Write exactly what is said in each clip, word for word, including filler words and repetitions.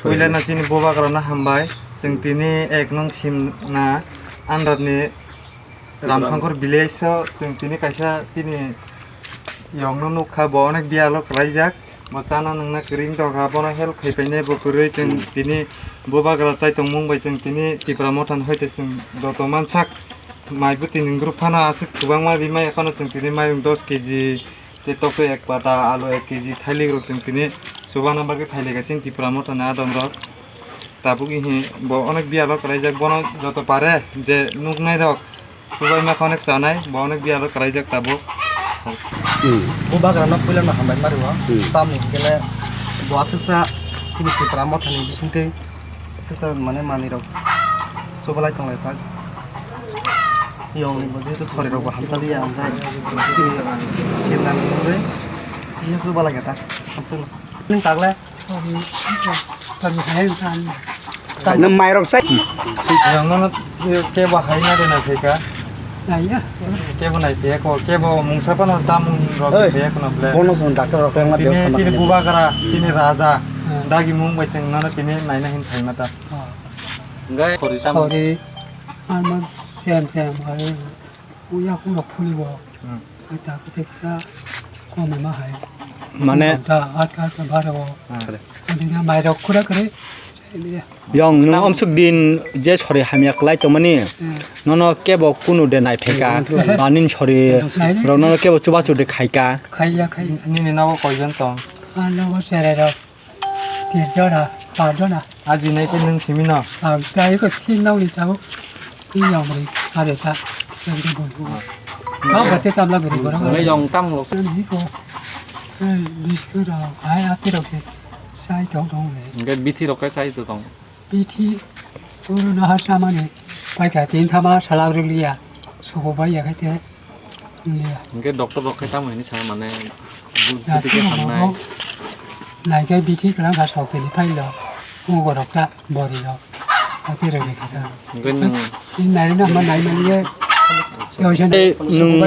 Puila no chini bubagra no hambai. Chwng tini ek nung sim na under ni Ramsongkor village o chwng tini kaisa chini yong no nukha, bo onek biyalo kwlaijak. Bo chana nungna kwrwi wngtokha, bono help khaipainai bo kwrwi. Chwng tini bubagra chai tongmung bai chwng tini Tipra Motha ni hoite chwng joto mansak. Mai bwtwi ni group phano aswk kwbangma bimai, ekhano chwng tini mayung dos keji, tei tokto ek pata, alu ek keji, thailik rok chwng tini chubana bagwi phailika chini Tipra Motha ni adong rok. Tabuk ihi bo onek biyalo kwlaijak, bono joto pare je nuknai rok chubaima khe onek chanai, bo onek biyalo kwlaijak tabuk. Hmm. Bubagra no puila no hambai mari o. Hmm. Tamo hingkhe le bo aswksa chini Tipra Motha ni bisingtwi aswksa mane manwi rok chubalai tonglai tak. Yong ni bo jehetu sori rok bo hamsa liya, hingkhe chini chimnani hwnwi chini chubalai kha ta. Hamsa no. Nung tagle? Nung mairok sai. Yang nono kebo hai na de na theka. Naiya. Kebo nai theka ko, kebo mungsa pano chamung rok theka ko na ble. Bono song doctor rok ma. Tini, tini bubagra, tini raja. Hmm. Dagi mung bai cheng nono tini naina hin thai mata. Oh. Gai khori sam. Khori, ano sem sem hai. Uya kung rok phuli bo. Hmm. Ai ta kete kisa kome ma hai. Mane. Da at ka ta bar o. Hmm. Ani na mai rok khura kare. Yong nung omsuk din je sori hamya klai tongmani. Hmm. Nono kebo kunu de nai pheka. Hmm. Anin sori rok nono kebo chuba chu de khaika. Khaiya khai. Nini nogo koijon tong? Ano bo sere rok. Tin jona, par jona. Aji nai khe nung simi no? Ang tai ko sin nau ni tau. Ni yong ri, are ta. Yang de bun ko. Ka ba te tam la beri bora. Nai yong tam lok. Ni ko. Ei, biskut rok, ai ati rok se. Sai tong tong le. Nge bithi rok kai sai to tong. Bithi, uru no har samani. Pai ka tin thama salak riliya. Soko bai ya khai te. Hingke doctor rok khe tamo hini sa mane bu-, buti khe hamnai. Naikai bithi kwlang kha sok tini phailo. Ugo rok ta bori rok. Ati rok ni kha. Hingke nung. Ni nai na ma nai mani ye. Tei nung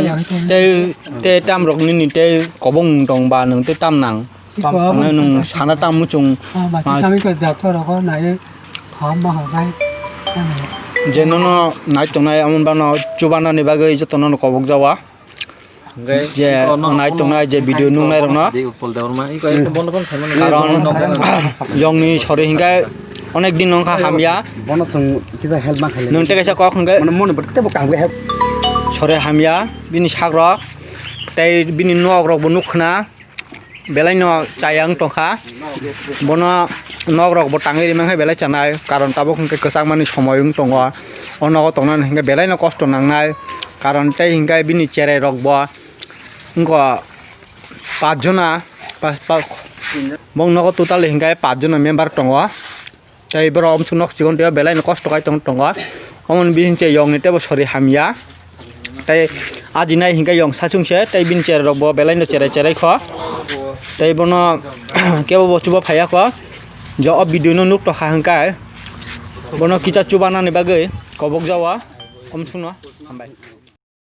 tei, tei tam rok nini tei kobong tong ba nung tei tam nang. Ano nung sana tamo chwng. Ah, mati kami ko jak to rogo nai ham ma ha nai. Je nono nai tongnai amon bano chubana ni bagwi joto nono kobok jawa. Je nai tongnai je video nung nai rokno. Karon yongni sori hingai onek din nongkha hamya. Bono chwng kisa help ma khaile. Nung tei kaisa kok hingai. Mane mone bo tebo kaham khe help. Sori hamya bini sak rok tei bini nok rok bo nuk khna. Belai no chaya wng tongkha. Bono nok rok bo tangwi rimang khe belai chanai, karon tabuk hwnkhe kwchangmani somoi wng tongo. O nogo tongnani hwnkhe belai no kosto nangnai, karon tei hwnkhe bini cherai rok bo wngkha pach jona, pa-, pa-, bo nogo total hwnkhe pach jona member tongo. Tei borok omsuk nok chikon tei belai no kosto kai tong tongo. Omoni bising che yong ni tebo sori hamya. Tei aji nai hingke yong sachung se tei bini cherai rok bo belai no cherai cherai kho. Tei bono kebo bo chuba phaiya kho. Jo o video no nuk tokha hingkai. Bono kicha chuba nani bagwi kobok jawa. Omsuk no hambai.